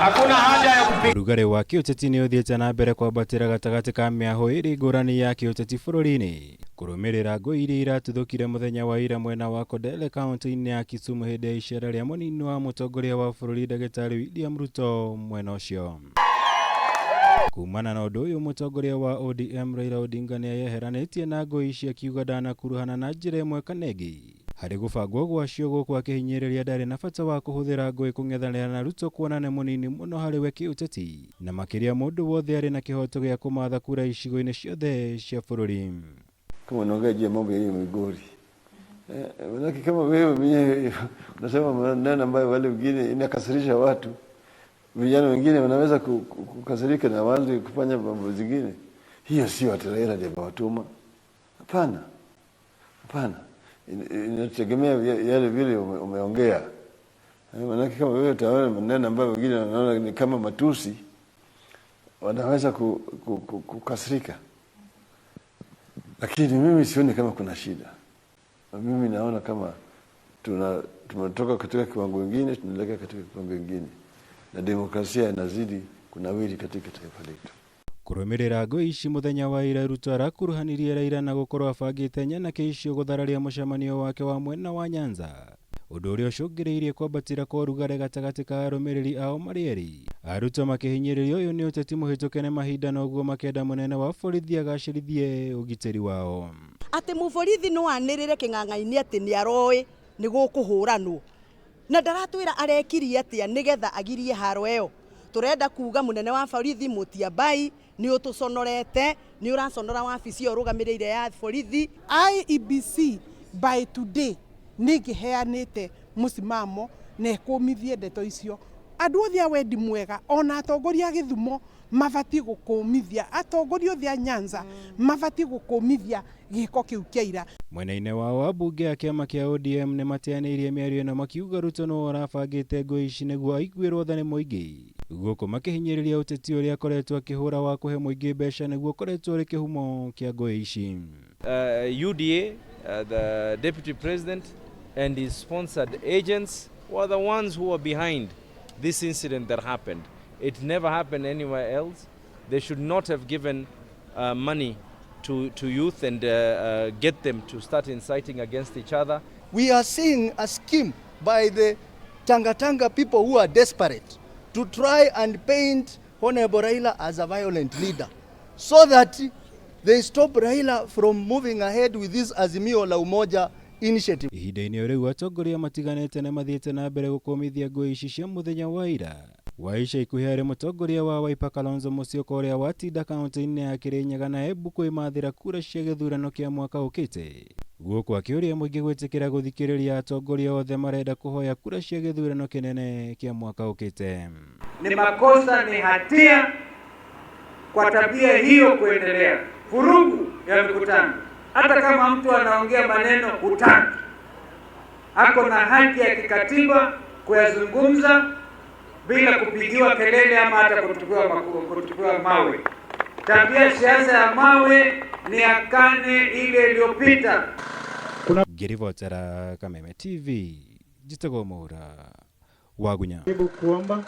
Hakuna haja ya kupiga Ũrugarĩ wa kĩũteti nĩ ũthiĩte na mbere kwambatĩra gatagatĩ ka mĩahũ ĩrĩ ngũrani ya kĩũteti bũrũri-inĩ kũrũmĩrĩra ngũĩ iria iratuthũkire mũthenya wa ira mwena wa Kondele kaunti-inĩ ya Kisumu hĩndĩ ya icera rĩa mũnini wa mũtongoria wa bũrũri ndagĩtarĩ William Ruto mwena ũcio. Kumana na ũndũ ũyũ mũtongoria wa ODM Raila Odinga nĩ eyeheranĩtie na ngũĩ ici akiuga ndanakuruhana na njĩra ĩmwe kana ĩngĩ harĩ gũbangwo gwacio gũkũ akĩhinyĩrĩria ndarĩ na bata wa kũhũthĩra ngũĩ kũng'ethanĩra na Ruto kuona nĩ mũnini mũno harĩ we kĩũteti na makĩria mũndũ wothe arĩ na kĩhoto gĩa kũmatha kura icigo-inĩ ciothe cia bũrũri. Kama unaongea juu ya mambo ya hiyo Migori, manake kama wewe mwenyewe unasema maneno ambayo wale wengine inakasirisha watu, vijana wengine wanaweza kukasirika na waanze kufanya mambo zingine. Hiyo sio ati Raila ndiye amewatuma. Hapana, hapana, inategemea yale vile umeongea. Manake kama wewe utaona maneno ambayo wengine wanaona ni kama matusi, wanaweza kukasirika. Lakini mimi sioni kama kuna shida. Mimi naona kama tumetoka katika kiwango kingine tunaelekea katika kiwango kingine, na demokrasia inazidi kunawiri katika taifa letu. Kũrũmĩrĩra ngũĩ ici mũthenya wa ira Ruto arakuruhanirie Raila na gũkorwo abangĩte nyanake icio gũthararia mũcemanio wake wa mwena wa Nyanza ũndũ ũrĩa ũcũngĩrĩirie kwambatĩra kwa ũrugarĩ gatagatĩ ka arũmĩrĩri ao marĩ erĩ. Arutwo makĩhinyĩrĩria ũyũ nĩ ũteti mũhĩtũke nĩ mahinda na ũguo makenda mũnene wa borithi agacĩrithie ũgitĩri wao. Atĩ mũborithi no anĩrĩre kĩng'ang'a-inĩ atĩ nĩ aroĩ nĩ gũkũhũranwo na ndaratwĩra arekirie atĩa nĩgetha agirie haro ĩyo. Tũrenda kuga mũnene wa borithi Mutyambai nĩ ũtũconorete, nĩ ũraconora wabici ĩyo ũrũgamĩrĩire ya borithi. IEBC by today nĩ ĩngĩheanĩte mũsimamo na ĩkũmithie ndeto icio. Andũ othe a wendi mwega ona atongoria a gĩthumo mabatiĩ gũkũmithia, atongoria othe a Nyanza mabatiĩ gũkũmithia gĩko kĩu kĩa ira. Mwena-inĩ wao ambunge a kĩama kĩa ODM nĩ mateanĩirie mĩario ĩno makiuga Ruto nĩwe ũrabangĩte ngũĩ ici nĩguo aiguĩrwo tha nĩ mũingĩ gũkũ makĩhinyĩrĩria ũteti ũrĩa akoretwo akĩhũra wa kũhe mũingĩ mbeca nĩguo ũkoretwo ũrĩ kĩhumo kĩa ngũĩ ici. UDA, the deputy president and his sponsored agents were the ones who were behind this incident that happened. It never happened anywhere else. They should not have given money to youth and get them to start inciting against each other. We are seeing a scheme by the Tanga Tanga people who are desperate to try and paint Honorable Raila as a violent leader so that they stop Raila from moving ahead with this Azimio la Umoja initiative. Ihinda-inĩ o rĩu atongoria matiganĩte nĩ mathiĩte na mbere gũkũmithia ngũĩ ici cia mũthenya wa ira. Wa ica ikuhĩ arĩ mũtongoria wa Wiper Kalonzo Musyoka ũrĩa watinda kaunti-inĩ ya Kirinyaga na Embu kwĩmathĩra kura cia gĩthurano kĩa mwaka ũkĩte gũkũ akĩũria mũingĩ gwĩtĩkĩra gũthikĩrĩria atongoria othe marenda kũhoya kura cia gĩthurano kĩnene kĩa mwaka ũkĩte. Ni makosa, ni hatia kwa tabia hiyo kuendelea, vurugu ya mikutano. Hata kama mtu anaongea maneno hutaki, ako na haki ya kikatiba kuyazungumza bila kupigiwa kelele ama hata kutupiwa mawe. Tabia siasa ya mawe ni ya karne ile iliyopita. Ngĩribotera Kameme TV njĩtagwo Mwaura Wagunya. Karibu kuomba.